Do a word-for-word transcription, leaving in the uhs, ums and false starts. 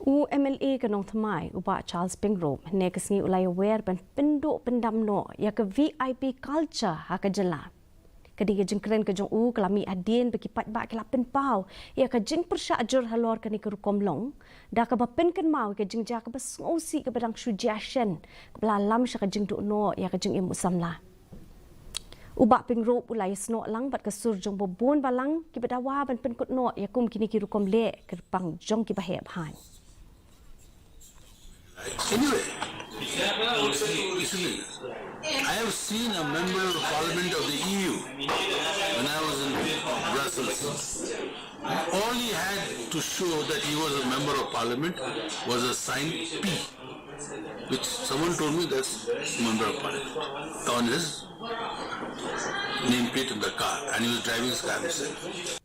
U M L A ka Nongthymmai, u Bah Charles Pyngrope, ne ka sngi u la ïawer ban pynduh pyndam noh ïa ka V I P culture ha ka jylla. Ka dei ka jingkren ka jong u ka la mih hadien ba ki paidbah ki la pynpaw ïa ka jingpyrshah jur halor kane ka rukom long, da kaba pynkynmaw ïa ka jingjia kaba sngewsih kaba dang shu jia shen, kaba la lam sha ka jingduh noh ïa ka jingim u samla. U Bah Pyngrope u la ïasnoh lang bad ka sur jong ba bun balang kiba dawa ban pynkut noh ïa kum kine ki rukom leh kyrpang jong kiba heh bha. Anyway, you see, I have seen a member of parliament of the E U when I was in Brussels. All he had to show that he was a member of parliament was a signed P, which someone told me that's member of parliament on his nameplate in the car, and he was driving his car himself.